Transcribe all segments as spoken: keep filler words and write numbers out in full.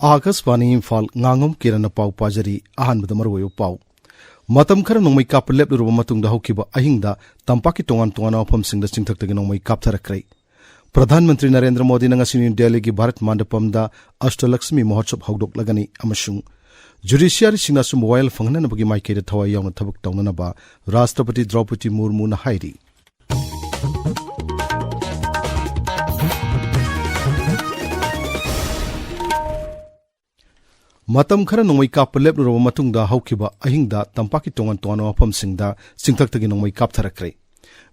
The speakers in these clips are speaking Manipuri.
ꯑꯥꯀꯥꯁꯕꯥꯅꯤ ꯏꯝꯐꯥꯜ, ꯉꯥꯉꯣꯝ ꯀꯤꯔꯟꯅ ꯄꯥꯎ ꯄꯥꯖꯔꯤ꯫ ꯑꯍꯥꯟꯕꯗ ꯃꯔꯨꯑꯣꯏꯕ ꯄꯥꯎ꯫ ꯃꯇꯝ ꯈꯔ ꯅꯣꯡꯃꯩ ꯀꯥꯞꯄ ꯂꯦꯞꯂꯨꯔꯕ ꯃꯇꯨꯡꯗ ꯍꯧꯈꯤꯕ ꯑꯍꯤꯡꯗ ꯇꯝꯄꯥꯛꯀꯤ ꯇꯣꯉꯥꯟ ꯇꯣꯉꯥꯟꯕ ꯃꯐꯝꯁꯤꯡꯗ ꯆꯤꯡꯊꯛꯇꯒꯤ ꯅꯣꯡꯃꯩ ꯀꯥꯞꯊꯔꯛꯈ꯭ꯔꯦ꯫ ꯄ꯭ꯔꯙꯥꯟ ꯃꯟꯇ꯭ꯔꯤ ꯅꯔꯦꯟꯗ꯭ꯔ ꯃꯣꯗꯤꯅ ꯉꯁꯤ ꯅ꯭ꯌꯨ ꯗꯦꯜꯂꯤꯒꯤ ꯚꯥꯔꯠ ꯃꯟꯗꯄꯝꯗ ꯑꯁ꯭ꯇꯂꯛꯁꯃꯤ ꯃꯍꯣꯠꯁꯕ ꯍꯧꯗꯣꯛꯂꯒꯅꯤ ꯑꯃꯁꯨꯡ ꯖꯨꯗꯤꯁꯤꯌꯥꯔꯤꯁꯤꯡꯅ ꯑꯆꯨꯝꯕ ꯋꯥꯌꯦꯜ ꯐꯪꯍꯟꯅꯕꯒꯤ ꯃꯥꯏꯀꯩꯗ ꯊꯋꯥꯏ ꯌꯥꯎꯅ ꯊꯕꯛ ꯇꯧꯅꯅꯕ ꯔꯥꯁꯇ꯭ꯔꯄꯇꯤ ꯗ꯭ꯔꯧꯄꯗꯤ ꯃꯨꯔꯃꯨꯅ ꯍꯥꯏꯔꯤ꯫ ꯃꯇꯝ ꯈꯔ ꯅꯣꯡꯃꯩ ꯀꯥꯞꯄ ꯂꯦꯞꯂꯨꯔꯕ ꯃꯇꯨꯡꯗ ꯍꯧꯈꯤꯕ ꯑꯍꯤꯡꯗ ꯇꯝꯄꯥꯛꯀꯤ ꯇꯣꯉꯥꯟ ꯇꯣꯉꯥꯟꯕ ꯃꯐꯝꯁꯤꯡꯗ ꯆꯤꯡꯊꯛꯇꯒꯤ ꯅꯣꯡꯃꯩ ꯀꯥꯞꯊꯔꯛꯈ꯭ꯔꯦ꯫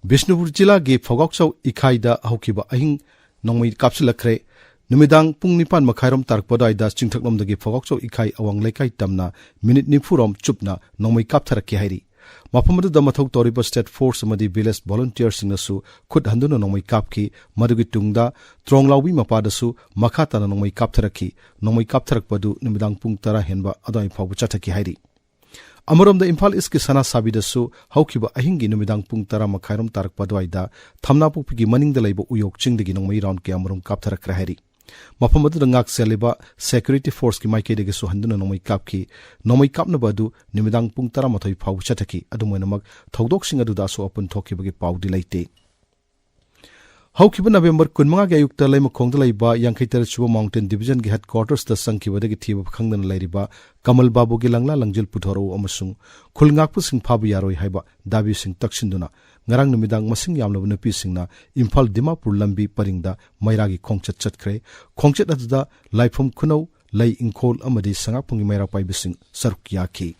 ꯕꯤꯁꯅꯨꯄꯨꯔ ꯖꯤꯂꯥꯒꯤ ꯐꯧꯒꯥꯎꯆꯧ ꯏꯀꯥꯏꯗ ꯍꯧꯈꯤꯕ ꯑꯍꯤꯡ ꯅꯣꯡꯃꯩ ꯀꯥꯞꯁꯤꯜꯂꯛꯈ꯭ꯔꯦ꯫ ꯅꯨꯃꯤꯗꯥꯡ ꯄꯨꯡ ꯅꯤꯄꯥꯟ ꯃꯈꯥꯏꯔꯣꯝ ꯇꯥꯔꯛꯄ ꯑꯗꯨꯋꯥꯏꯗ ꯆꯤꯡꯊꯛꯂꯣꯝꯗꯒꯤ ꯐꯧꯒꯥꯎꯆꯧ ꯏꯀꯥꯏ ꯑꯋꯥꯡ ꯂꯩꯀꯥꯏ ꯇꯝꯅ ꯃꯤꯅꯤꯠ ꯅꯤꯐꯨꯔꯣꯝ ꯆꯨꯞꯅ ꯅꯣꯡꯃꯩ ꯀꯥꯞꯊꯔꯛꯈꯤ ꯍꯥꯏꯔꯤ꯫ ꯃꯐꯝ ꯑꯗꯨꯗ ꯃꯊꯧ ꯇꯧꯔꯤꯕ ꯁ꯭ꯇꯦꯠ ꯐꯣꯔꯁ ꯑꯃꯗꯤ ꯚꯤꯂꯦꯖ ꯚꯣꯂꯨꯟꯇꯤꯌꯔꯁꯤꯡꯅꯁꯨ ꯈꯨꯠ ꯍꯟꯗꯨꯅ ꯅꯣꯡꯃꯩ ꯀꯥꯞꯈꯤ꯫ ꯃꯗꯨꯒꯤ ꯇꯨꯡꯗ ꯇ꯭ꯔꯣꯡꯂꯥꯎꯕꯤ ꯃꯄꯥꯗꯁꯨ ꯃꯈꯥ ꯇꯥꯅ ꯅꯣꯡꯃꯩ ꯀꯥꯞꯊꯔꯛꯈꯤ꯫ ꯅꯣꯡꯃꯩ ꯀꯥꯞꯊꯔꯛꯄ ꯑꯗꯨ ꯅꯨꯃꯤꯗꯥꯡ ꯄꯨꯡ ꯇꯔꯥ ꯍꯦꯟꯕ ꯑꯗꯨꯋꯥꯏ ꯐꯥꯎꯕ ꯆꯠꯊꯈꯤ ꯍꯥꯏꯔꯤ꯫ ꯑꯃꯔꯣꯝꯗ ꯏꯝꯐꯥꯜ ꯏꯁꯀꯤ ꯁꯅꯥꯁꯥꯕꯤꯗꯁꯨ ꯍꯧꯈꯤꯕ ꯑꯍꯤꯡꯒꯤ ꯅꯨꯃꯤꯗꯥꯡ ꯄꯨꯡ ꯇꯔꯥ ꯃꯈꯥꯏꯔꯣꯝ ꯇꯥꯔꯛꯄ ꯑꯗꯨꯋꯥꯏꯗ ꯊꯝꯅꯥꯄꯣꯛꯄꯤꯒꯤ ꯃꯅꯤꯡꯗ ꯂꯩꯕ ꯎꯌꯣꯛ ꯆꯤꯡꯗꯒꯤ ꯅꯣꯡꯃꯩ ꯔꯥꯎꯟ ꯀꯌꯥꯃꯔꯨꯝ ꯀꯥꯞꯊꯔꯛꯈ꯭ꯔꯦ ꯍꯥꯏꯔꯤ꯫ ꯃꯐꯝ ꯑꯗꯨꯗ ꯉꯥꯛ ꯁꯦꯜꯂꯤꯕ ꯁꯦꯀ꯭ꯌꯨꯔꯤꯇꯤ ꯐꯣꯔꯁꯀꯤ ꯃꯥꯏꯀꯩꯗꯒꯤꯁꯨ ꯍꯟꯗꯨꯅ ꯅꯣꯡꯃꯩ ꯀꯥꯞꯈꯤ꯫ ꯅꯣꯡꯃꯩ ꯀꯥꯞꯅꯕ ꯑꯗꯨ ꯅꯨꯃꯤꯗꯥꯡ ꯄꯨꯡ ꯇꯔꯥꯃꯥꯊꯣꯏ ꯐꯥꯎꯕ ꯆꯠꯊꯈꯤ꯫ ꯑꯗꯨꯝ ꯑꯣꯏꯅꯃꯛ, ꯊꯧꯗꯣꯛꯁꯤꯡ ꯑꯗꯨꯗ ꯑꯁꯣꯛ ꯑꯄꯟ ꯊꯣꯛꯈꯤꯕꯒꯤ ꯄꯥꯎꯗꯤ ꯂꯩꯇꯦ꯫ ꯍꯧꯈꯤꯕ ꯅꯕꯦꯝꯕꯔ ꯀꯨꯟꯃꯉꯥꯒꯤ ꯑꯌꯨꯛꯇ ꯂꯩꯃꯈꯣꯡꯗ ꯂꯩꯕ ꯌꯥꯡꯈꯩ ꯇꯔꯦꯠ ꯁꯨꯕ ꯃꯥꯎꯟꯇꯦꯟ ꯗꯤꯕꯤꯖꯟꯒꯤ ꯍꯦꯗꯀ꯭ꯋꯥꯇꯔꯁꯇ ꯆꯪꯈꯤꯕꯗꯒꯤ ꯊꯤꯕ ꯈꯪꯗꯅ ꯂꯩꯔꯤꯕ ꯀꯃꯜ ꯕꯥꯕꯨꯒꯤ ꯂꯪꯂꯥ ꯂꯪꯖꯤꯜ ꯄꯨꯊꯣꯔꯛꯎ ꯑꯃꯁꯨꯡ ꯈꯨꯜ ꯉꯥꯛꯄꯁꯤꯡ ꯐꯥꯕ ꯌꯥꯔꯣꯏ ꯍꯥꯏꯕ ꯗꯥꯕꯤꯁꯤꯡ ꯇꯛꯁꯤꯟꯗꯨꯅ ꯉꯔꯥꯡ ꯅꯨꯃꯤꯗꯥꯡ ꯃꯁꯤꯡ ꯌꯥꯝꯂꯕ ꯅꯨꯄꯤꯁꯤꯡꯅ ꯏꯝꯐꯥꯜ ꯗꯤꯃꯥꯄꯨꯔ ꯂꯝꯕꯤ ꯄꯔꯤꯡꯗ ꯃꯩꯔꯥꯒꯤ ꯈꯣꯡꯆꯠ ꯆꯠꯈ꯭ꯔꯦ꯫ ꯈꯣꯡꯆꯠ ꯑꯗꯨꯗ ꯂꯥꯏꯐꯝ ꯈꯨꯅꯧ, ꯂꯩ ꯏꯪꯈꯣꯜ ꯑꯃꯗꯤ ꯁꯉꯥꯛꯄꯝꯒꯤ ꯃꯩꯔꯥ ꯄꯥꯏꯕꯤꯁꯤꯡ ꯁꯔꯨꯛ ꯌꯥꯈꯤ꯫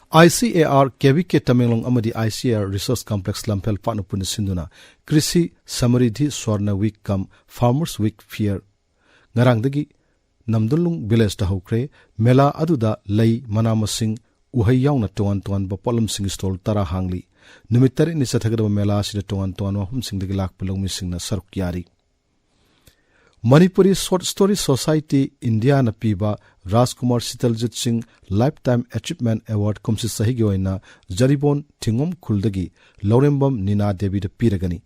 ICAR, KVK ꯇꯃꯦꯡꯂꯣꯡ ꯑꯃꯗꯤ ICAR Research Complex ꯂꯝꯐꯦꯜ ꯄꯥꯠꯅ ꯄꯨꯟꯅ ꯁꯤꯟꯗꯨꯅ ꯀ꯭ꯔꯤꯁꯤ ꯁꯃꯔꯤꯙꯤ ꯁ꯭ꯋꯔꯅ ꯋꯤꯛ ꯀꯝ ꯐꯥꯔꯃꯔꯁ ꯋꯤꯛ ꯐꯤꯌꯔ ꯉꯔꯥꯡꯗꯒꯤ ꯅꯝꯗꯨꯂꯨꯡ ꯚꯤꯂꯦꯖꯇ ꯍꯧꯈ꯭ꯔꯦ꯫ ꯃꯦꯂꯥ ꯑꯗꯨꯗ ꯂꯩ, ꯃꯅꯥ ꯃꯁꯤꯡ, ꯎꯍꯩ ꯌꯥꯎꯅ ꯇꯣꯉꯥꯟ ꯇꯣꯉꯥꯟꯕ ꯄꯣꯠꯂꯝꯁꯤꯡꯒꯤ ꯁ꯭ꯇꯣꯜ ꯇꯔꯥ ꯍꯥꯡꯂꯤ꯫ ꯅꯨꯃꯤꯠ ꯇꯔꯦꯠꯅꯤ ꯆꯠꯊꯒꯗꯕ ꯃꯦꯂꯥ ꯑꯁꯤꯗ ꯇꯣꯉꯥꯟ ꯇꯣꯉꯥꯟꯕ ꯃꯐꯝꯁꯤꯡꯗꯒꯤ ꯂꯥꯛꯄ ꯂꯧꯃꯤꯁꯤꯡꯅ ꯁꯔꯨꯛ ꯌꯥꯔꯤ꯫ ꯃꯅꯤꯄꯨꯔꯤ ꯁꯣꯔꯠ ꯁ꯭ꯇꯣꯔꯤ ꯁꯣꯁꯥꯏꯇꯤ ꯏꯟꯗꯤꯌꯥꯅ ꯄꯤꯕ ꯔꯥꯖꯀꯨꯃꯥꯔ ꯁꯤꯇꯜꯖꯤꯠ ꯁꯤꯡ ꯂꯥꯏꯐ ꯇꯥꯏꯝ ꯑꯦꯆꯤꯚꯃꯦꯟꯠ ꯑꯦꯋꯥꯔꯗ ꯀꯨꯝꯁꯤ ꯆꯍꯤꯒꯤ ꯑꯣꯏꯅ ꯖꯔꯤꯕꯣꯟ ꯊꯤꯡꯉꯣꯝ ꯈꯨꯜꯗꯒꯤ ꯂꯧꯔꯦꯝꯕꯝ ꯅꯤꯅꯥ ꯗꯦꯕꯤꯗ ꯄꯤꯔꯒꯅꯤ꯫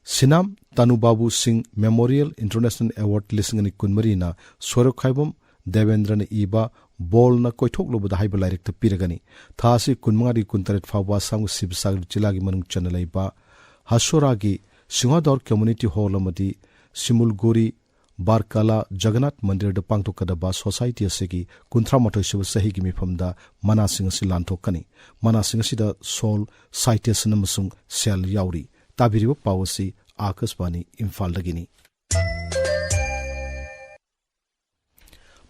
ꯁꯤꯅꯥꯝ ꯇꯥꯅꯨ ꯕꯥꯕꯨ ꯁꯤꯡ ꯃꯦꯃꯣꯔꯤꯌꯦꯜ ꯏꯟꯇꯔꯅꯦꯁꯅꯦꯜ ꯑꯦꯋꯥꯔꯗ ꯂꯤꯁꯤꯡ ꯑꯅꯤ ꯀꯨꯟꯃꯔꯤꯅ ꯁꯣꯏꯔꯣꯛꯈꯥꯏꯕꯝ ꯗꯦꯕꯦꯟꯗ꯭ꯔꯅ ꯏꯕ ꯕꯣꯜꯅ ꯀꯣꯏꯊꯣꯛꯂꯨꯕꯗ ꯍꯥꯏꯕ ꯂꯥꯏꯔꯤꯛꯇ ꯄꯤꯔꯒꯅꯤ꯫ ꯊꯥ ꯑꯁꯤ ꯀꯨꯟꯃꯉꯥꯗꯒꯤ ꯀꯨꯟꯇꯔꯦꯠ ꯐꯥꯎꯕ ꯑꯁꯥꯝꯒꯤ ꯁꯤꯕꯁꯥꯒꯔ ꯖꯤꯂꯥꯒꯤ ꯃꯅꯨꯡ ꯆꯟꯅ ꯂꯩꯕ ꯍꯁꯣꯔꯥꯒꯤ ꯁꯤꯡꯍꯗꯧꯔ ꯀꯝꯃ꯭ꯌꯨꯅꯤꯇꯤ ꯍꯣꯜ ꯑꯃꯗꯤ ꯁꯤꯃꯨꯜꯒꯣꯔꯤ ꯕꯥꯔꯀꯥꯂꯥ ꯖꯒꯟꯅꯥꯊ ꯃꯟꯗꯤꯔꯗ ꯄꯥꯡꯊꯣꯛꯀꯗꯕ ꯁꯣꯁꯥꯏꯇꯤ ꯑꯁꯤꯒꯤ ꯀꯨꯟꯊ꯭ꯔꯥ ꯃꯥꯊꯣꯏ ꯁꯨꯕ ꯆꯍꯤꯒꯤ ꯃꯤꯐꯝꯗ ꯃꯅꯥꯁꯤꯡ ꯑꯁꯤ ꯂꯥꯟꯊꯣꯛꯀꯅꯤ꯫ ꯃꯅꯥꯁꯤꯡ ꯑꯁꯤꯗ ꯁꯣꯜ, ꯁꯥꯏꯇꯦꯁꯟ ꯑꯃꯁꯨꯡ ꯁꯦꯜ ꯌꯥꯎꯔꯤ꯫ ꯇꯥꯕꯤꯔꯤꯕ ꯄꯥꯎ ꯑꯁꯤ ꯑꯥꯀꯥꯁꯕꯥꯅꯤ ꯏꯝꯐꯥꯜꯗꯒꯤꯅꯤ꯫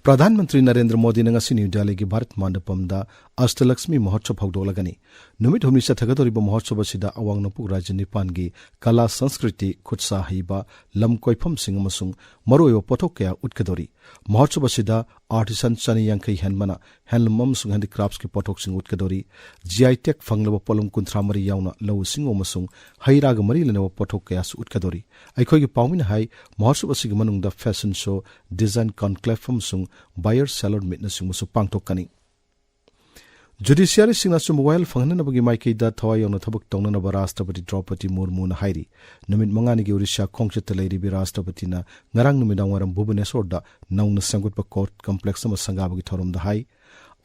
ꯄ꯭ꯔꯙꯥꯟ ꯃꯟꯇ꯭ꯔꯤ ꯅꯔꯦꯟꯗ꯭ꯔ ꯃꯣꯗꯤꯅ ꯉꯁꯤ ꯅ꯭ꯌꯨ ꯗꯦꯜꯂꯤꯒꯤ ꯚꯥꯔꯠ ꯃꯟꯗꯄꯝꯗ ꯑꯁꯇꯂꯛꯁꯃꯤ ꯃꯍꯣꯠꯁꯕ ꯍꯧꯗꯣꯛꯂꯒꯅꯤ꯫ ꯅꯨꯃꯤꯠ ꯍꯨꯝꯅꯤ ꯆꯠꯊꯒꯗꯧꯔꯤꯕ ꯃꯍꯣꯠꯁꯕ ꯑꯁꯤꯗ ꯑꯋꯥꯡ ꯅꯣꯡꯄꯣꯛ ꯔꯥꯖ꯭ꯌ ꯅꯤꯄꯥꯟꯒꯤ ꯀꯂꯥ, ꯁꯪꯁꯀ꯭ꯔꯤꯇꯤ, ꯈꯨꯠꯁꯥ ꯍꯩꯕ, ꯂꯝ ꯀꯣꯏꯐꯝꯁꯤꯡ ꯑꯃꯁꯨꯡ ꯃꯔꯨꯑꯣꯏꯕ ꯄꯣꯠꯊꯣꯛ ꯀꯌꯥ ꯎꯠꯀꯗꯧꯔꯤ꯫ ꯃꯍꯣꯠꯁꯕ ꯑꯁꯤꯗ ꯑꯥꯔꯇꯤꯁꯥꯟ ꯆꯅꯤ ꯌꯥꯡꯈꯩ ꯍꯦꯟꯕꯅ ꯍꯦꯟꯂꯨꯝ ꯑꯃꯁꯨꯡ ꯍꯦꯟꯗꯤꯀ꯭ꯔꯥꯐꯠꯁꯀꯤ ꯄꯣꯠꯊꯣꯛꯁꯤꯡ ꯎꯠꯀꯗꯧꯔꯤ꯫ ꯖꯤ ꯑꯥꯏ ꯇꯦꯒ ꯐꯪꯂꯕ ꯄꯣꯠꯂꯝ ꯀꯨꯟꯊ꯭ꯔꯥ ꯃꯔꯤ ꯌꯥꯎꯅ ꯂꯧꯎ ꯁꯤꯡꯎ ꯑꯃꯁꯨꯡ ꯍꯩ ꯔꯥꯒ ꯃꯔꯤ ꯂꯩꯅꯕ ꯄꯣꯠꯊꯣꯛ ꯀꯌꯥꯁꯨ ꯎꯠꯀꯗꯧꯔꯤ꯫ ꯑꯩꯈꯣꯏꯒꯤ ꯄꯥꯎꯃꯤꯅ ꯍꯥꯏ, ꯃꯍꯣꯠꯁꯕ ꯑꯁꯤꯒꯤ ꯃꯅꯨꯡꯗ ꯐꯦꯁꯟ ꯁꯣ, ꯗꯤꯖꯥꯏꯟ ꯀꯟꯀ꯭ꯂꯦꯚ ꯑꯃꯁꯨꯡ ꯕꯥꯌꯔ ꯁꯦꯂꯔ ꯃꯤꯠꯅꯆꯤꯡꯕꯁꯨ ꯄꯥꯡꯊꯣꯛꯀꯅꯤ꯫ ꯖꯨꯗꯤꯁꯤꯌꯥꯔꯤꯁꯤꯡꯅ ꯑꯆꯨꯝꯕ ꯋꯥꯌꯦꯜ ꯐꯪꯍꯟꯅꯕꯒꯤ ꯃꯥꯏꯀꯩꯗ ꯊꯋꯥꯏ ꯌꯥꯎꯅ ꯊꯕꯛ ꯇꯧꯅꯅꯕ ꯔꯥꯁꯇ꯭ꯔꯄꯇꯤ ꯗ꯭ꯔꯧꯄꯗꯤ ꯃꯨꯔꯃꯨꯅ ꯍꯥꯏꯔꯤ꯫ ꯅꯨꯃꯤꯠ ꯃꯉꯥꯅꯤꯒꯤ ꯑꯣꯔꯤꯁꯥ ꯈꯣꯡꯆꯠꯇ ꯂꯩꯔꯤꯕꯤ ꯔꯥꯁꯇ꯭ꯔꯄꯇꯤꯅ ꯉꯔꯥꯡ ꯅꯨꯃꯤꯗꯥꯡ ꯋꯥꯏꯔꯝ ꯚꯨꯕꯅꯦꯁꯣꯔꯗ ꯅꯧꯅ ꯁꯦꯝꯒꯠꯄ ꯀꯣꯔꯠ ꯀꯝꯄ꯭ꯂꯦꯛꯁ ꯑꯃ ꯁꯪꯒꯥꯕꯒꯤ ꯊꯧꯔꯝꯗ ꯍꯥꯏ,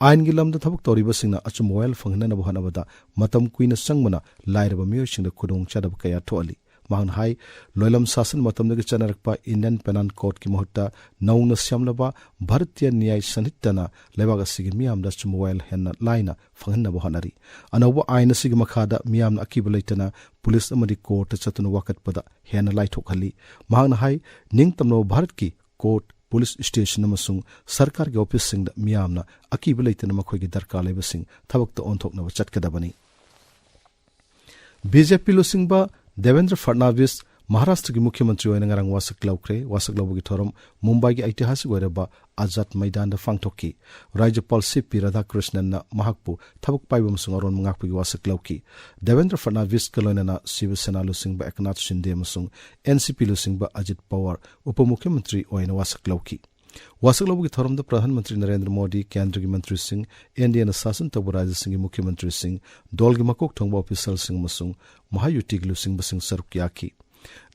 ꯑꯥꯏꯟꯒꯤ ꯂꯝꯗ ꯊꯕꯛ ꯇꯧꯔꯤꯕꯁꯤꯡꯅ ꯑꯆꯨꯝꯕ ꯋꯥꯌꯦꯜ ꯐꯪꯍꯟꯅꯕ ꯍꯣꯠꯅꯕꯗ ꯃꯇꯝ ꯀꯨꯏꯅ ꯆꯪꯕꯅ ꯂꯥꯏꯔꯕ ꯃꯤꯑꯣꯏꯁꯤꯡꯗ ꯈꯨꯗꯣꯡꯆꯥꯗꯕ ꯀꯌꯥ ꯊꯣꯛꯍꯜꯂꯤ꯫ ꯃꯍꯥꯛꯅ ꯍꯥꯏ, ꯂꯣꯏꯂꯝ ꯁꯥꯁꯟ ꯃꯇꯝꯗꯒꯤ ꯆꯠꯅꯔꯛꯄ ꯏꯟꯗꯤꯌꯟ ꯄꯦꯅꯥꯜ ꯀꯣꯗꯀꯤ ꯃꯍꯨꯠꯇ ꯅꯧꯅ ꯁꯦꯝꯂꯕ ꯚꯥꯔꯇꯤꯌ ꯅ꯭ꯌꯥꯌ ꯁꯟꯍꯤꯇꯥꯅ ꯂꯩꯕꯥꯛ ꯑꯁꯤꯒꯤ ꯃꯤꯌꯥꯝꯗ ꯑꯆꯨꯝꯕ ꯋꯥꯌꯦꯜ ꯍꯦꯟꯅ ꯂꯥꯏꯅ ꯐꯪꯍꯟꯅꯕ ꯍꯣꯠꯅꯔꯤ꯫ ꯑꯅꯧꯕ ꯑꯥꯏꯟ ꯑꯁꯤꯒꯤ ꯃꯈꯥꯗ ꯃꯤꯌꯥꯝꯅ ꯑꯀꯤꯕ ꯂꯩꯇꯅ ꯄꯨꯂꯤꯁ ꯑꯃꯗꯤ ꯀꯣꯔꯠꯇ ꯆꯠꯇꯨꯅ ꯋꯥꯀꯠꯄꯗ ꯍꯦꯟꯅ ꯂꯥꯏꯊꯣꯛꯍꯜꯂꯤ꯫ ꯃꯍꯥꯛꯅ ꯍꯥꯏ, ꯅꯤꯡꯇꯝꯂꯕ ꯚꯥꯔꯠꯀꯤ ꯀꯣꯔꯠ, ꯄꯨꯂꯤꯁ ꯁ꯭ꯇꯦꯁꯟ ꯑꯃꯁꯨꯡ ꯁꯔꯀꯥꯔꯒꯤ ꯑꯣꯐꯤꯁꯁꯤꯡꯗ ꯃꯤꯌꯥꯝꯅ ꯑꯀꯤꯕ ꯂꯩꯇꯅ ꯃꯈꯣꯏꯒꯤ ꯗꯔꯀꯥꯔ ꯂꯩꯕꯁꯤꯡ ꯊꯕꯛꯇ ꯑꯣꯟꯊꯣꯛꯅꯕ ꯆꯠꯀꯗꯕꯅꯤ꯫ ꯕꯤ ꯖꯦ ꯄꯤ ꯂꯨꯆꯤꯡꯕ ꯗꯦꯕꯦꯟꯗ꯭ꯔ ꯐꯠꯅꯥꯕꯤꯁ ꯃꯍꯥꯔꯥꯁꯇ꯭ꯔꯒꯤ ꯃꯨꯈ꯭ꯌ ꯃꯟꯇ꯭ꯔꯤ ꯑꯣꯏꯅ ꯉꯔꯥꯡ ꯋꯥꯁꯛ ꯂꯧꯈ꯭ꯔꯦ꯫ ꯋꯥꯁꯛ ꯂꯧꯕꯒꯤ ꯊꯧꯔꯝ ꯃꯨꯝꯕꯥꯏꯒꯤ ꯑꯩꯇꯤꯍꯥꯁꯤꯛ ꯑꯣꯏꯔꯕ ꯑꯖꯥꯗ ꯃꯩꯗꯥꯟꯗ ꯄꯥꯡꯊꯣꯛꯈꯤ꯫ ꯔꯥꯖ꯭ꯌꯄꯥꯜ ꯁꯤ ꯄꯤ ꯔꯥꯙꯥꯀ꯭ꯔꯤꯁꯅꯟꯅ ꯃꯍꯥꯛꯄꯨ ꯊꯕꯛ ꯄꯥꯏꯕ ꯑꯃꯁꯨꯡ ꯑꯔꯣꯟꯕ ꯉꯥꯛꯄꯒꯤ ꯋꯥꯁꯛ ꯂꯧꯈꯤ꯫ ꯗꯦꯕꯦꯟꯗ꯭ꯔ ꯐꯠꯅꯥꯕꯤꯁꯀ ꯂꯣꯏꯅꯅ ꯁꯤꯕ ꯁꯦꯅꯥ ꯂꯨꯆꯤꯡꯕ ꯑꯦꯛꯅꯥꯊ ꯁꯤꯟꯗꯦ ꯑꯃꯁꯨꯡ ꯑꯦꯟ ꯁꯤ ꯄꯤ ꯂꯨꯆꯤꯡꯕ ꯑꯖꯤꯠ ꯄꯋꯥꯔ ꯎꯄ ꯃꯨꯈ꯭ꯌ ꯃꯟꯇ꯭ꯔꯤ ꯑꯣꯏꯅ ꯋꯥꯁꯛ ꯂꯧꯈꯤ꯫ ꯋꯥꯁꯛ ꯂꯧꯕꯒꯤ ꯊꯧꯔꯝꯗ ꯄ꯭ꯔꯙꯥꯟ ꯃꯟꯇ꯭ꯔꯤ ꯅꯔꯦꯟꯗ꯭ꯔ ꯃꯣꯗꯤ, ꯀꯦꯟꯗ꯭ꯔꯒꯤ ꯃꯟꯇ꯭ꯔꯤꯁꯤꯡ, ꯑꯦꯟ ꯗꯤ ꯑꯦꯅ ꯁꯥꯁꯟ ꯇꯧꯕ ꯔꯥꯖ꯭ꯌꯁꯤꯡꯒꯤ ꯃꯨꯈ꯭ꯌ ꯃꯟꯇ꯭ꯔꯤꯁꯤꯡ, ꯗꯣꯜꯒꯤ ꯃꯀꯣꯛ ꯊꯣꯡꯕ ꯑꯣꯐꯤꯁꯔꯁꯤꯡ ꯑꯃꯁꯨꯡ ꯃꯍꯥꯌꯨꯇꯤꯒꯤ ꯂꯨꯆꯤꯡꯕꯁꯤꯡ ꯁꯔꯨꯛ ꯌꯥꯈꯤ꯫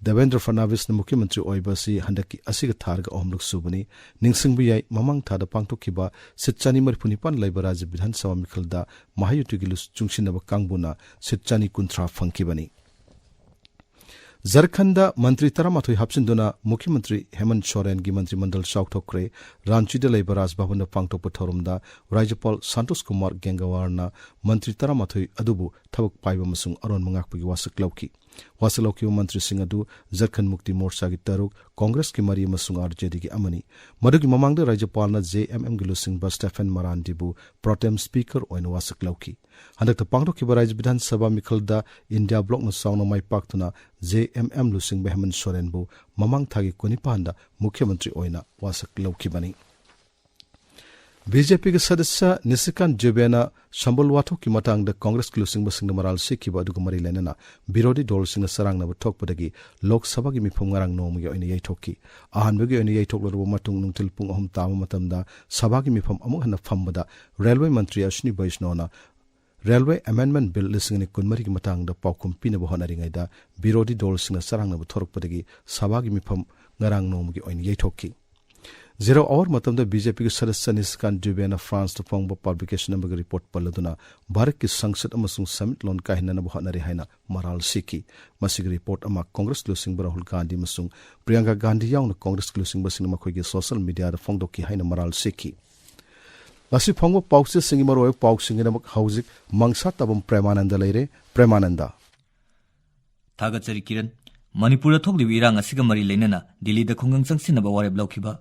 ꯗꯦꯕꯦꯟꯗ꯭ꯔ ꯐꯗꯅꯕꯤꯁꯅ ꯃꯨꯈ꯭ꯌ ꯃꯟꯇ꯭ꯔꯤ ꯑꯣꯏꯕ ꯑꯁꯤ ꯍꯟꯗꯛꯀꯤ ꯑꯁꯤꯒ ꯊꯥꯔꯒ ꯑꯍꯨꯝꯂꯛ ꯁꯨꯕꯅꯤ꯫ ꯅꯤꯡꯁꯤꯡꯕ ꯌꯥꯏ, ꯃꯃꯥꯡ ꯊꯥꯗ ꯄꯥꯡꯊꯣꯛꯈꯤꯕ ꯁꯤꯠ ꯆꯥꯅꯤ ꯃꯔꯤꯐꯨ ꯅꯤꯄꯥꯟ ꯂꯩꯕ ꯔꯥꯖ꯭ꯌ ꯕꯤꯙꯥꯟ ꯁꯚꯥ ꯃꯤꯈꯜꯗ ꯃꯍꯥꯌꯨꯇꯤꯒꯤ ꯂꯨ-, ꯆꯨꯡꯁꯤꯟꯅꯕ ꯀꯥꯡꯕꯨꯅ ꯁꯤꯠ ꯆꯥꯅꯤ ꯀꯨꯟꯊ꯭ꯔꯥ ꯐꯪꯈꯤꯕꯅꯤ꯫ ꯖꯔꯈꯟꯗ ꯃꯟꯇ꯭ꯔꯤ ꯇꯔꯥꯃꯥꯊꯣꯏ ꯍꯥꯞꯆꯤꯟꯗꯨꯅ ꯃꯨꯈ꯭ꯌ ꯃꯟꯇ꯭ꯔꯤ ꯍꯦꯃꯟ ꯁꯣꯔꯦꯟꯒꯤ ꯃꯟꯇ꯭ꯔꯤ ꯃꯟꯗꯜ ꯆꯥꯎꯊꯣꯛꯈ꯭ꯔꯦ꯫ ꯔꯥꯟꯆꯤꯗ ꯂꯩꯕ ꯔꯥꯖ ꯚꯕꯟꯗ ꯄꯥꯡꯊꯣꯛꯄ ꯊꯧꯔꯝꯗ ꯔꯥꯖ꯭ꯌꯄꯥꯜ ꯁꯥꯟꯇꯣꯁ ꯀꯨꯃꯥꯔ ꯒꯦꯡꯒꯋꯥꯔꯅ ꯃꯟꯇ꯭ꯔꯤ ꯇꯔꯥꯃꯥꯊꯣꯏ ꯑꯗꯨꯕꯨ ꯊꯕꯛ ꯄꯥꯏꯕ ꯑꯃꯁꯨꯡ ꯑꯔꯣꯟꯕ ꯉꯥꯛꯄꯒꯤ ꯋꯥꯁꯛ ꯂꯧꯈꯤ꯫ ꯋꯥꯁꯛ ꯂꯧꯈꯤꯕ ꯃꯟꯇ꯭ꯔꯤꯁꯤꯡ ꯑꯗꯨ ꯖꯔꯈꯟ ꯃꯨꯛꯇꯤ ꯃꯣꯔꯆꯥꯒꯤ ꯇꯔꯨꯛ, ꯀꯣꯡꯒ꯭ꯔꯦꯁꯀꯤ ꯃꯔꯤ ꯑꯃꯁꯨꯡ ꯑꯥꯔꯖꯦꯗꯤꯒꯤ ꯑꯃꯅꯤ꯫ ꯃꯗꯨꯒꯤ ꯃꯃꯥꯡꯗ ꯔꯥꯖ꯭ꯌꯄꯥꯜꯅ ꯖꯦ ꯑꯦꯝ ꯑꯦꯝꯒꯤ ꯂꯨꯆꯤꯡꯕ ꯁ꯭ꯇꯦꯐꯦꯟ ꯃꯔꯥꯟꯗꯤꯕꯨ ꯄ꯭ꯔꯣꯇꯦꯝ ꯁ꯭ꯄꯤꯀꯔ ꯑꯣꯏꯅ ꯋꯥꯁꯛ ꯂꯧꯈꯤ꯫ ꯍꯟꯗꯛꯇ ꯄꯥꯡꯊꯣꯛꯈꯤꯕ ꯔꯥꯖ꯭ꯌ ꯕꯤꯙꯥꯟ ꯁꯚꯥ ꯃꯤꯈꯜꯗ ꯏꯟꯗꯤꯌꯥ ꯕ꯭ꯂꯣꯛꯅ ꯆꯥꯎꯅ ꯃꯥꯏ ꯄꯥꯛꯇꯨꯅ ꯖꯦ ꯑꯦꯝ ꯑꯦꯝ ꯂꯨꯆꯤꯡꯕ ꯍꯦꯃꯟ ꯁꯣꯔꯦꯟꯕꯨ ꯃꯃꯥꯡ ꯊꯥꯒꯤ ꯀꯨꯟꯅꯤꯄꯥꯟꯗ ꯃꯨꯈ꯭ꯌ ꯃꯟꯇ꯭ꯔꯤ ꯑꯣꯏꯅ ꯋꯥꯁꯛ ꯂꯧꯈꯤꯕꯅꯤ꯫ ꯕꯤ ꯖꯦ ꯄꯤꯒꯤ ꯁꯗꯁ꯭ꯌ ꯅꯤꯁꯤꯀꯥꯟ ꯖꯨꯕꯦꯅ ꯁꯝꯕꯜ ꯋꯥꯊꯣꯛꯀꯤ ꯃꯇꯥꯡꯗ ꯀꯣꯡꯒ꯭ꯔꯦꯁꯀꯤ ꯂꯨꯆꯤꯡꯕꯁꯤꯡꯗ ꯃꯔꯥꯜ ꯁꯤꯈꯤꯕ ꯑꯗꯨꯒ ꯃꯔꯤ ꯂꯩꯅꯅ ꯕꯤꯔꯣꯙꯤ ꯗꯣꯜꯁꯤꯡꯅ ꯆꯔꯥꯡꯅꯕ ꯊꯣꯛꯄꯗꯒꯤ ꯂꯣꯛ ꯁꯚꯥꯒꯤ ꯃꯤꯐꯝ ꯉꯔꯥꯡ ꯅꯣꯡꯃꯒꯤ ꯑꯣꯏꯅ ꯌꯩꯊꯣꯛꯈꯤ꯫ ꯑꯍꯥꯟꯕꯒꯤ ꯑꯣꯏꯅ ꯌꯩꯊꯣꯛꯂꯔꯕ ꯃꯇꯨꯡ ꯅꯨꯡꯊꯤꯜ ꯄꯨꯡ ꯑꯍꯨꯝ ꯇꯥꯕ ꯃꯇꯝꯗ ꯁꯚꯥꯒꯤ ꯃꯤꯐꯝ ꯑꯃꯨꯛ ꯍꯟꯅ ꯐꯝꯕꯗ ꯔꯦꯜꯋꯦ ꯃꯟꯇ꯭ꯔꯤ ꯑꯁ꯭ꯋꯤꯅꯤ ꯕꯩꯁꯅꯣꯅ ꯔꯦꯜꯋꯦ ꯑꯦꯃꯦꯟꯗꯃꯦꯟꯠ ꯕꯤꯜ ꯂꯤꯁꯤꯡ ꯑꯅꯤ ꯀꯨꯟꯃꯔꯤꯒꯤ ꯃꯇꯥꯡꯗ ꯄꯥꯎꯈꯨꯝ ꯄꯤꯅꯕ ꯍꯣꯠꯅꯔꯤꯉꯩꯗ ꯕꯤꯔꯣꯙꯤ ꯗꯣꯜꯁꯤꯡꯅ ꯆꯔꯥꯡꯅꯕ ꯊꯣꯔꯛꯄꯗꯒꯤ ꯁꯚꯥꯒꯤ ꯃꯤꯐꯝ ꯉꯔꯥꯡ ꯅꯣꯡꯃꯒꯤ ꯑꯣꯏꯅ ꯌꯩꯊꯣꯛꯈꯤ꯫ ꯖꯦꯔꯣ ꯑꯋꯥꯔ ꯃꯇꯝꯗ ꯕꯤ ꯖꯦ ꯄꯤꯒꯤ ꯁꯗꯁ꯭ꯌ ꯅꯤꯁꯤꯀꯥꯟ ꯗꯨꯕꯦꯅ ꯐ꯭ꯔꯥꯟꯁꯇ ꯐꯣꯡꯕ ꯄꯕ꯭ꯂꯤꯀꯦꯁꯟ ꯑꯃꯒꯤ ꯔꯤꯄꯣꯔꯠ ꯄꯜꯂꯗꯨꯅ ꯚꯥꯔꯠꯀꯤ ꯁꯪꯁꯠ ꯑꯃꯁꯨꯡ ꯁꯦꯟꯃꯤꯠꯂꯣꯟ ꯀꯥꯏꯍꯟꯅꯅꯕ ꯍꯣꯠꯅꯔꯤ ꯍꯥꯏꯅ ꯃꯔꯥꯜ ꯁꯤꯈꯤ꯫ ꯃꯁꯤꯒꯤ ꯔꯤꯄꯣꯔꯠ ꯑꯃ ꯀꯣꯡꯒ꯭ꯔꯦꯁ ꯂꯨꯆꯤꯡꯕ ꯔꯥꯍꯨꯜ ꯒꯥꯟꯙꯤ ꯑꯃꯁꯨꯡ ꯄ꯭ꯔꯤꯌꯥꯡꯀꯥ ꯒꯥꯟꯙꯤ ꯌꯥꯎꯅ ꯀꯣꯡꯒ꯭ꯔꯦꯁꯀꯤ ꯂꯨꯆꯤꯡꯕꯁꯤꯡꯅ ꯃꯈꯣꯏꯒꯤ ꯁꯣꯁꯤꯌꯦꯜ ꯃꯤꯗꯤꯌꯥꯗ ꯐꯣꯡꯗꯣꯛꯈꯤ ꯍꯥꯏꯅ ꯃꯔꯥꯜ ꯁꯤꯈꯤ꯫ ꯉꯁꯤ ꯐꯣꯡꯕ ꯄꯥꯎꯆꯦꯁꯤꯡꯒꯤ ꯃꯔꯨꯑꯣꯏꯕ ꯄꯥꯎꯁꯤꯡꯒꯤꯗꯃꯛ ꯍꯧꯖꯤꯛ ꯃꯪꯁꯥ ꯇꯥꯕꯝ ꯄ꯭ꯔꯦꯃꯥꯅꯟꯗ ꯂꯩꯔꯦ꯫ ꯄ꯭ꯔꯦꯃꯥꯅꯟꯗ꯫ ꯊꯥꯒꯠꯆꯔꯤ ꯀꯤꯔꯟ꯫ ꯃꯅꯤꯄꯨꯔꯗ ꯊꯣꯛꯂꯤꯕ ꯏꯔꯥꯡ ꯑꯁꯤꯒ ꯃꯔꯤ ꯂꯩꯅꯅ ꯗꯤꯜꯂꯤꯗ ꯈꯨꯡꯒꯪ ꯆꯪꯁꯤꯟꯅꯕ ꯋꯥꯔꯦꯞ ꯂꯧꯈꯤꯕ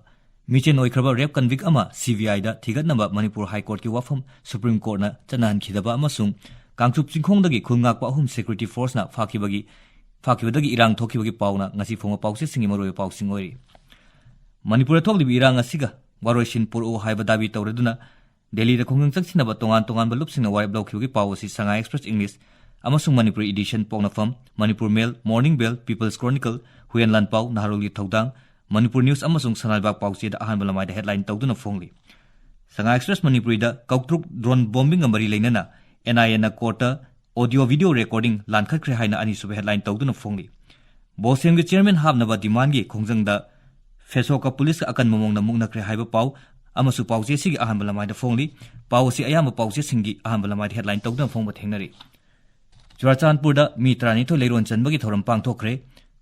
ꯃꯤꯆꯦꯟ ꯑꯣꯏꯈ꯭ꯔꯕ ꯔꯦꯞ ꯀꯟꯚꯤꯛ ꯑꯃ ꯁꯤ ꯕꯤ ꯑꯥꯏꯗ ꯊꯤꯒꯠꯅꯕ ꯃꯅꯤꯄꯨꯔ ꯍꯥꯏ ꯀꯣꯔꯠꯀꯤ ꯋꯥꯐꯝ ꯁꯨꯄ꯭ꯔꯤꯝ ꯀꯣꯔꯠꯅ ꯆꯠꯅꯍꯟꯈꯤꯗꯕ ꯑꯃꯁꯨꯡ ꯀꯥꯡꯆꯨꯞ ꯆꯤꯡꯈꯣꯡꯗꯒꯤ ꯈꯨꯜ ꯉꯥꯛꯄ ꯑꯍꯨꯝ ꯁꯦꯀ꯭ꯌꯨꯔꯤꯇꯤ ꯐꯣꯔꯁꯅ ꯐꯥꯈꯤꯕꯒꯤ, ꯐꯥꯈꯤꯕꯗꯒꯤ ꯏꯔꯥꯡ ꯊꯣꯛꯈꯤꯕꯒꯤ ꯄꯥꯎꯅ ꯉꯁꯤ ꯐꯣꯡꯕ ꯄꯥꯎꯆꯦꯁꯤꯡꯒꯤ ꯃꯔꯨꯑꯣꯏꯕ ꯄꯥꯎꯁꯤꯡ ꯑꯣꯏꯔꯤ꯫ ꯃꯅꯤꯄꯨꯔꯗ ꯊꯣꯛꯂꯤꯕ ꯏꯔꯥꯡ ꯑꯁꯤꯒ ꯋꯥꯔꯣꯏꯁꯤꯟ ꯄꯨꯔꯛꯎ ꯍꯥꯏꯕ ꯗꯥꯕꯤ ꯇꯧꯔꯗꯨꯅ ꯗꯦꯜꯂꯤꯗ ꯈꯣꯡꯖꯪ ꯆꯪꯁꯤꯟꯅꯕ ꯇꯣꯉꯥꯟ ꯇꯣꯉꯥꯟꯕ ꯂꯨꯞꯁꯤꯡꯅ ꯋꯥꯔꯦꯞ ꯂꯧꯈꯤꯕꯒꯤ ꯄꯥꯎ ꯑꯁꯤ ꯁꯉꯥꯏ ꯑꯦꯛꯁꯄ꯭ꯔꯦꯁ ꯏꯪꯂꯤꯁ ꯑꯃꯁꯨꯡ ꯃꯅꯤꯄꯨꯔꯤ ꯏꯗꯤꯁꯟ, ꯄꯣꯛꯅꯐꯝ, ꯃꯅꯤꯄꯨꯔ ꯃꯦꯜ, ꯃꯣꯔꯅꯤꯡ ꯕꯦꯜ, ꯄꯤꯄꯜꯁ ꯀ꯭ꯔꯣꯅꯤꯀꯜ, ꯍꯨꯏꯌꯦꯟ ꯂꯥꯟꯄꯥꯎ, ꯅꯍꯥꯔꯣꯜꯒꯤ ꯊꯧꯗꯥꯡ, ꯃꯅꯤꯄꯨꯔ ꯅ꯭ꯌꯨꯁ ꯑꯃꯁꯨꯡ ꯁꯅꯥ ꯂꯩꯕꯥꯛ ꯄꯥꯎꯆꯦꯗ ꯑꯍꯥꯟꯕ ꯂꯃꯥꯏꯗ ꯍꯦꯗꯂꯥꯏꯟ ꯇꯧꯗꯨꯅ ꯐꯣꯡꯂꯤ꯫ ꯁꯉꯥꯏ ꯑꯦꯛꯁꯄ꯭ꯔꯦꯁ ꯃꯅꯤꯄꯨꯔꯤꯗ ꯀꯧꯇ꯭ꯔꯨꯛ ꯗ꯭ꯔꯣꯟ ꯕꯣꯝꯕꯤꯡꯒ ꯃꯔꯤ ꯂꯩꯅꯅ ꯑꯦꯟ ꯑꯥꯏ ꯑꯦꯅ ꯀꯣꯔꯠꯇ ꯑꯣꯗꯤꯑꯣ ꯚꯤꯗꯤꯑꯣ ꯔꯦꯀꯣꯔꯗꯤꯡ ꯂꯥꯟꯈꯠꯈ꯭ꯔꯦ ꯍꯥꯏꯅ ꯑꯅꯤꯁꯨꯕ ꯍꯦꯗꯂꯥꯏꯟ ꯇꯧꯗꯨꯅ ꯐꯣꯡꯂꯤ꯫ ꯕꯣꯁꯦꯝꯒꯤ ꯆꯤꯌꯔꯃꯦꯟ ꯍꯥꯞꯅꯕ ꯗꯤꯃꯥꯟꯒꯤ ꯈꯣꯡꯖꯪꯗ ꯐꯦꯁꯣꯛꯀ ꯄꯨꯂꯤꯁꯀ ꯑꯀꯟꯕ ꯃꯑꯣꯡꯗ ꯃꯨꯛꯅꯈ꯭ꯔꯦ ꯍꯥꯏꯕ ꯄꯥꯎ ꯑꯃꯁꯨ ꯄꯥꯎꯆꯦꯁꯤꯒꯤ ꯑꯍꯥꯟꯕ ꯂꯃꯥꯏꯗ ꯐꯣꯡꯂꯤ꯫ ꯄꯥꯎ ꯑꯁꯤ ꯑꯌꯥꯝꯕ ꯄꯥꯎꯆꯦꯁꯤꯡꯒꯤ ꯑꯍꯥꯟꯕ ꯂꯃꯥꯏꯗ ꯍꯦꯗꯂꯥꯏꯟ ꯇꯧꯗꯨꯅ ꯐꯣꯡꯕ ꯊꯦꯡꯅꯔꯤ꯫ ꯆꯨꯔꯥꯆꯥꯟꯄꯨꯔꯗ ꯃꯤ ꯇꯔꯥꯅꯤꯊꯣꯏ ꯂꯩꯔꯣꯟ ꯆꯟꯕꯒꯤ ꯊꯧꯔꯝ ꯄꯥꯡꯊꯣꯛꯈ꯭ꯔꯦ꯫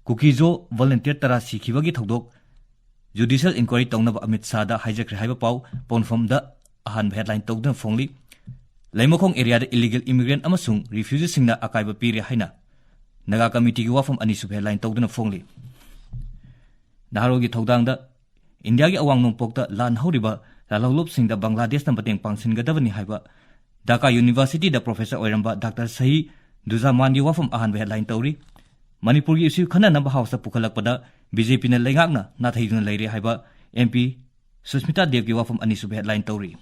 ꯀꯨꯀꯤꯖꯣ ꯚꯣꯂꯨꯟꯇꯤꯌꯔ ꯇꯔꯥ ꯁꯤꯈꯤꯕꯒꯤ ꯊꯧꯗꯣꯛ ꯖꯨꯗꯤꯁꯤꯌꯦꯜ ꯏꯟꯀ꯭ꯋꯥꯏꯔꯤ ꯇꯧꯅꯕ ꯑꯃꯤꯠ ꯁꯥꯍꯗ ꯍꯥꯏꯖꯈ꯭ꯔꯦ ꯍꯥꯏꯕ ꯄꯥꯎ ꯄꯣꯟꯐꯝꯗ ꯑꯍꯥꯟꯕ ꯍꯦꯗꯂꯥꯏꯟ ꯇꯧꯗꯨꯅ ꯐꯣꯡꯂꯤ꯫ ꯂꯩꯃꯈꯣꯡ ꯑꯦꯔꯤꯌꯥꯗ ꯏꯂꯤꯒꯦꯜ ꯏꯃꯤꯒ꯭ꯔꯦꯟꯠ ꯑꯃꯁꯨꯡ ꯔꯤꯐ꯭ꯌꯨꯖꯤꯁꯤꯡꯅ ꯑꯀꯥꯏꯕ ꯄꯤꯔꯦ ꯍꯥꯏꯅ ꯅꯥꯒꯥ ꯀꯃꯤꯇꯤꯒꯤ ꯋꯥꯐꯝ ꯑꯅꯤꯁꯨꯕ ꯍꯦꯗꯂꯥꯏꯟ ꯇꯧꯗꯨꯅ ꯐꯣꯡꯂꯤ꯫ ꯅꯍꯥꯔꯣꯜꯒꯤ ꯊꯧꯗꯥꯡꯗ ꯏꯟꯗꯤꯌꯥꯒꯤ ꯑꯋꯥꯡ ꯅꯣꯡꯄꯣꯛꯇ ꯂꯥꯟ ꯍꯧꯔꯤꯕ ꯂꯥꯜꯍꯧꯂꯨꯞꯁꯤꯡꯗ ꯕꯪꯒ꯭ꯂꯥꯗꯦꯁꯅ ꯃꯇꯦꯡ ꯄꯥꯡꯁꯤꯟꯒꯗꯕꯅꯤ ꯍꯥꯏꯕ ꯙꯥꯀꯥ ꯌꯨꯅꯤꯚꯔꯁꯤꯇꯤꯗ ꯄ꯭ꯔꯣꯐꯦꯁꯔ ꯑꯣꯏꯔꯝꯕ ꯗꯥꯛꯇꯔ ꯁꯍꯤ ꯗꯨꯖꯥꯃꯥꯟꯒꯤ ꯋꯥꯐꯝ ꯑꯍꯥꯟꯕ ꯍꯦꯗꯂꯥꯏꯟ ꯇꯧꯔꯤ꯫ ꯃꯅꯤꯄꯨꯔꯒꯤ ꯏꯁꯨ ꯈꯟꯅꯅꯕ ꯍꯥꯎꯁꯇ ꯄꯨꯈꯠꯂꯛꯄꯗ ꯕꯤ ꯖꯦ ꯄꯤꯅ ꯂꯩꯉꯥꯛꯅ ꯅꯥꯊꯩꯗꯨꯅ ꯂꯩꯔꯦ ꯍꯥꯏꯕ ꯑꯦꯝ ꯄꯤ ꯁꯨꯁꯃꯤꯇꯥ ꯗꯦꯕꯀꯤ ꯋꯥꯐꯝ ꯑꯅꯤꯁꯨꯕ ꯍꯦꯗꯂꯥꯏꯟ ꯇꯧꯔꯤ꯫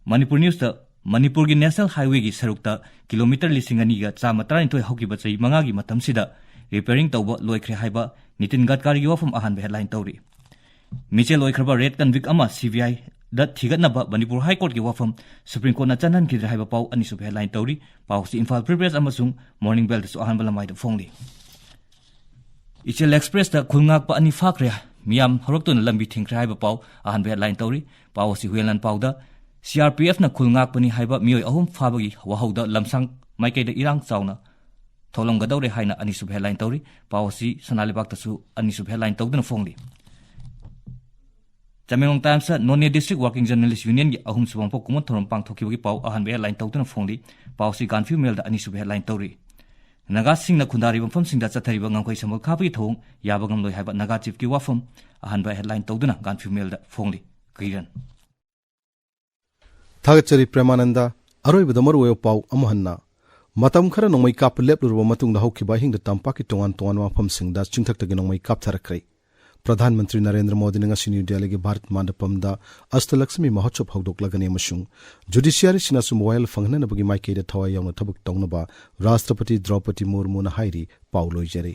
ꯃꯅꯤꯄꯨꯔ ꯅ꯭ꯌꯨꯁꯇ ꯃꯅꯤꯄꯨꯔꯒꯤ ꯅꯦꯁꯅꯦꯜ ꯍꯥꯏꯋꯦꯒꯤ ꯁꯔꯨꯛꯇ ꯀꯤꯂꯣꯃꯤꯇꯔ ꯂꯤꯁꯤꯡ ꯑꯅꯤꯒ ꯆꯥꯝꯃ ꯇꯔꯥꯅꯤꯊꯣꯏ ꯍꯧꯈꯤꯕ ꯆꯍꯤ ꯃꯉꯥꯒꯤ ꯃꯇꯝꯁꯤꯗ ꯔꯤꯄꯦꯌꯔꯤꯡ ꯇꯧꯕ ꯂꯣꯏꯈ꯭ꯔꯦ ꯍꯥꯏꯕ ꯅꯤꯇꯤꯟ ꯒꯗꯀꯥꯔꯤꯒꯤ ꯋꯥꯐꯝ ꯑꯍꯥꯟꯕ ꯍꯦꯗꯂꯥꯏꯟ ꯇꯧꯔꯤ꯫ ꯃꯤꯆꯦꯜ ꯑꯣꯏꯈ꯭ꯔꯕ ꯔꯦꯠ ꯀꯟꯚꯤꯛ ꯑꯃ ꯁꯤ ꯕꯤ ꯑꯥꯏꯗ ꯊꯤꯒꯠꯅꯕ ꯃꯅꯤꯄꯨꯔ ꯍꯥꯏ ꯀꯣꯔꯠꯀꯤ ꯋꯥꯐꯝ ꯁꯨꯄ꯭ꯔꯤꯝ ꯀꯣꯔꯠꯅ ꯆꯠꯍꯟꯈꯤꯗ꯭ꯔꯦ ꯍꯥꯏꯕ ꯄꯥꯎ ꯑꯅꯤꯁꯨꯕ ꯍꯦꯗꯂꯥꯏꯟ ꯇꯧꯔꯤ꯫ ꯄꯥꯎ ꯑꯁꯤ ꯏꯝꯐꯥꯜ ꯐ꯭ꯔꯤ ꯄ꯭ꯔꯦꯁ ꯑꯃꯁꯨꯡ ꯃꯣꯔꯅꯤꯡ ꯕꯦꯜꯗꯁꯨ ꯑꯍꯥꯟꯕ ꯂꯃꯥꯏꯗ ꯐꯣꯡꯂꯤ꯫ ꯏꯆꯦꯜ ꯑꯦꯛꯁꯄ꯭ꯔꯦꯁꯇ ꯈꯨꯜ ꯉꯥꯛꯄ ꯑꯅꯤ ꯐꯥꯈ꯭ꯔꯦ, ꯃꯤꯌꯥꯝ ꯍꯧꯔꯛꯇꯨꯅ ꯂꯝꯕꯤ ꯊꯤꯡꯈ꯭ꯔꯦ ꯍꯥꯏꯕ ꯄꯥꯎ ꯑꯍꯥꯟꯕ ꯍꯦꯗꯂꯥꯏꯟ ꯇꯧꯔꯤ꯫ ꯄꯥꯎ ꯑꯁꯤ ꯍꯨꯏꯌꯦꯟ ꯂꯥꯟꯄꯥꯎꯗ ꯁꯤ ꯑꯥꯔ ꯄꯤ ꯑꯦꯐꯅ ꯈꯨꯜ ꯉꯥꯛꯄꯅꯤ ꯍꯥꯏꯕ ꯃꯤꯑꯣꯏ ꯑꯍꯨꯝ ꯐꯥꯕꯒꯤ ꯋꯥꯍꯧꯗ ꯂꯝꯁꯥꯡ ꯃꯥꯏꯀꯩꯗ ꯏꯔꯥꯡ ꯆꯥꯎꯅ ꯊꯣꯛꯂꯝꯒꯗꯧꯔꯦ ꯍꯥꯏꯅ ꯑꯅꯤꯁꯨꯕ ꯍꯦꯗꯂꯥꯏꯟ ꯇꯧꯔꯤ꯫ ꯄꯥꯎ ꯑꯁꯤ ꯁꯅꯥ ꯂꯩꯕꯥꯛꯇꯁꯨ ꯑꯅꯤꯁꯨꯕ ꯍꯦꯗꯂꯥꯏꯟ ꯇꯧꯗꯨꯅ ꯐꯣꯡꯂꯤ꯫ ꯆꯥꯃꯦꯡꯂꯣꯡ ꯇꯥꯏꯝꯁꯇ ꯅꯣꯅꯦ ꯗꯤꯁꯇ꯭ꯔꯤꯛ ꯋꯥꯔꯀꯤꯡ ꯖꯔꯅꯦꯂꯤꯁ ꯌꯨꯅꯤꯌꯟꯒꯤ ꯑꯍꯨꯝꯁꯨꯕ ꯃꯄꯣꯛ ꯀꯨꯝꯑꯣꯟ ꯊꯧꯔꯝ ꯄꯥꯡꯊꯣꯛꯈꯤꯕꯒꯤ ꯄꯥꯎ ꯑꯍꯥꯟꯕ ꯍꯦꯗꯂꯥꯏꯟ ꯇꯧꯗꯨꯅ ꯐꯣꯡꯂꯤ꯫ ꯄꯥꯎ ꯑꯁꯤ ꯒꯥꯟꯐꯤꯌꯨ ꯃꯦꯜꯗ ꯑꯅꯤꯁꯨꯕ ꯍꯦꯗꯂꯥꯏꯟ ꯇꯧꯔꯤ꯫ ꯅꯥꯒꯥꯁꯤꯡꯅ ꯈꯨꯟꯗꯥꯔꯤꯕ ꯃꯐꯝꯁꯤꯡꯗ ꯆꯠꯊꯔꯤꯕ ꯉꯝꯈꯩ ꯁꯝꯕꯜ ꯈꯥꯕꯒꯤ ꯊꯧꯑꯣꯡ ꯌꯥꯕ ꯉꯝꯂꯣꯏ ꯍꯥꯏꯕ ꯅꯥꯒꯥ ꯆꯤꯐꯀꯤ ꯋꯥꯐꯝ ꯑꯍꯥꯟꯕ ꯍꯦꯗꯂꯥꯏꯟ ꯇꯧꯗꯨꯅ ꯒꯥꯟꯐꯤꯌꯨ ꯃꯦꯜꯗ ꯐꯣꯡꯂꯤ꯫ ꯀꯤꯔꯟ꯫ ꯊꯥꯒꯠꯆꯔꯤ ꯄ꯭ꯔꯦꯃꯥꯅꯟꯗ꯫ ꯑꯔꯣꯏꯕꯗ ꯃꯔꯨꯑꯣꯏꯕ ꯄꯥꯎ ꯑꯃꯨꯛ ꯍꯟꯅ꯫ ꯃꯇꯝ ꯈꯔ ꯅꯣꯡꯃꯩ ꯀꯥꯞꯄ ꯂꯦꯞꯂꯨꯔꯕ ꯃꯇꯨꯡꯗ ꯍꯧꯈꯤꯕ ꯑꯍꯤꯡꯗ ꯇꯝꯄꯥꯛꯀꯤ ꯇꯣꯉꯥꯟ ꯇꯣꯉꯥꯟꯕ ꯃꯐꯝꯁꯤꯡꯗ ꯆꯤꯡꯊꯛꯇꯒꯤ ꯅꯣꯡꯃꯩ ꯀꯥꯞꯊꯔꯛꯈ꯭ꯔꯦ꯫ ꯄ꯭ꯔꯙꯥꯟ ꯃꯟꯇ꯭ꯔꯤ ꯅꯔꯦꯟꯗ꯭ꯔ ꯃꯣꯗꯤꯅ ꯉꯁꯤ ꯅ꯭ꯌꯨ ꯗꯦꯜꯂꯤꯒꯤ ꯚꯥꯔꯠ ꯃꯥꯟꯗꯄꯝꯗ ꯑꯁꯇꯂꯛꯁꯃꯤ ꯃꯍꯣꯠꯁꯕ ꯍꯧꯗꯣꯛꯂꯒꯅꯤ ꯑꯃꯁꯨꯡ ꯖꯨꯗꯤꯁꯤꯌꯥꯔꯤꯁꯤꯡꯅꯁꯨ ꯃꯋꯥꯌꯦꯜ ꯐꯪꯍꯟꯅꯕꯒꯤ ꯃꯥꯏꯀꯩꯗ ꯊꯋꯥꯏ ꯌꯥꯎꯅ ꯊꯕꯛ ꯇꯧꯅꯕ ꯔꯥꯁꯇ꯭ꯔꯄꯇꯤ ꯗ꯭ꯔꯧꯄꯗꯤ ꯃꯨꯔꯃꯨꯅ ꯍꯥꯏꯔꯤ꯫ ꯄꯥꯎ ꯂꯣꯏꯖꯔꯦ꯫